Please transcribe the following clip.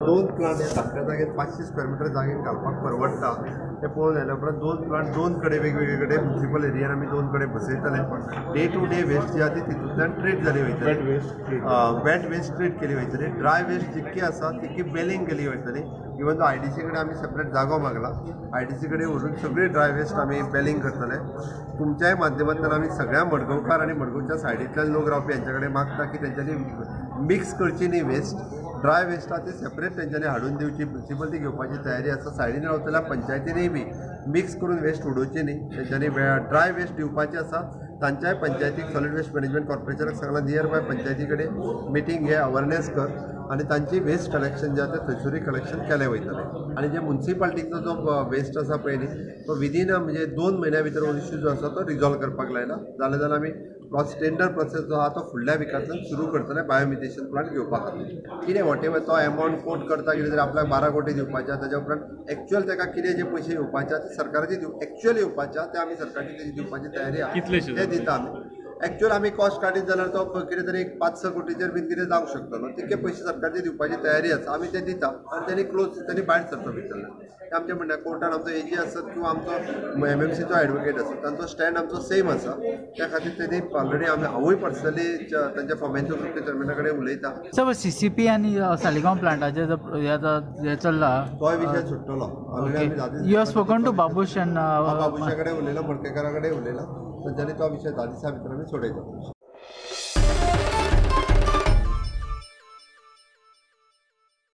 दोन प्लांट हे धाकट्या जागेर 500 स्क्वेअर मिटर जागेर घालपाक परवडटा तें पळोवन जाल्या उपरांत दोन प्लांट दोन कडेन वेगवेगळे कडेन म्युनिसिपल एरियान आमी दोन कडेन बसयतले. डे टू डे वेस्ट जी आहा ती तितूंतल्यान ट्रीट जाली वयतली, वेट वेस्ट ट्रीट केली वयतली. ड्राय वेस्ट जितकी आसा तितकी बेलिंग केली वयतली. इवन दो IDC कडेन आमी सेपरेट जागो मागला, IDC कडेन व्हरून सगळी ड्राय वेस्ट आमी बेलिंग करतले. तुमच्याय माध्यमांतल्यान आमी सगळ्या मडगांवकार आनी मडगांवच्या सायडींतल्यान लोक रावपी हांच्या कडेन मागता की तेंच्यांनी मिक्स करची न्ही वेस्ट, ड्राय वेस्ट आहा ती सेपरेट तेंच्यांनी हाडून दिवची. म्युनिसिपलिटी घेवपाची तयारी आसा. सायडीन रावतल्या पंचायतीनय बी मिक्स करून वेस्ट उडोवची न्ही, तेंच्यांनी ड्राय वेस्ट दिवपाची आसा. तांच्याय पंचायतीक सॉलीड वेस्ट मॅनेजमेंट कॉर्पोरेशनाक सांगलां नियर बाय पंचायती कडेन मिटींग घे, अवेरनेस कर आनी तांची वेस्ट कलेक्शन जें आसा थंयसरूय कलेक्शन केलें वयतलें. आनी जे म्युनिसिपालिटीचो जो वेस्ट आसा पळय न्ही तो विदीन म्हणजे 2 म्हयन्या भितर हो इश्यू जो आसा तो रिजॉल्व करपाक लायला. जालें जाल्यार आमी टेंडर प्रोसेस जो आहा तो फुडल्या विकांतल्यान सुरू करतले बायोमिथेशन प्लांट घेवपा खातीर. कितें what ever तो एमावंट कोट करता कितें तरी आपल्याक 12 कोटी दिवपाचे आहा, ताच्या उपरांत एक्चुअल ताका कितें जे पयशे येवपाचे आहा ते सरकाराचे एक्चुअल येवपाचे आहा ते आमी सरकाराचे तेजी दिवपाची तयारी आहा, ते दिता आमी. एक्चुअल आमी कॉस्ट काडीत जाल्यार तो कितें तरी एक 5-6 कोटीचेर बीन कितें जावंक शकतलो, तितके पयशे सरकारचे दिवपाची तयारी आसा, आमी ते दिता आनी तेणी क्लोज तेणी भायर सरता भितरल्यान. आमचें म्हणणें कोर्टान आमचो एजी आसत किंवा आमचो MMCचो एडवोकेट आसत तांचो स्टँड आमचो सेम आसा, त्या खातीर तेणी ऑलरेडी आमी हांवूय पर्सनली तांच्या फोमेंचो ग्रुपच्या चेअरमॅना कडेन उलयता. सर, CCP आनी सालिगांव प्लांटाचें हें चल्ला तोय विशय सुट्टलो. You have spoken to Babush and Babusha कडेन उलयला, मडकेकारा कडेन उलयला, तांच्यांनी तो विशय 10 दिसां भितर आमी सोडयता.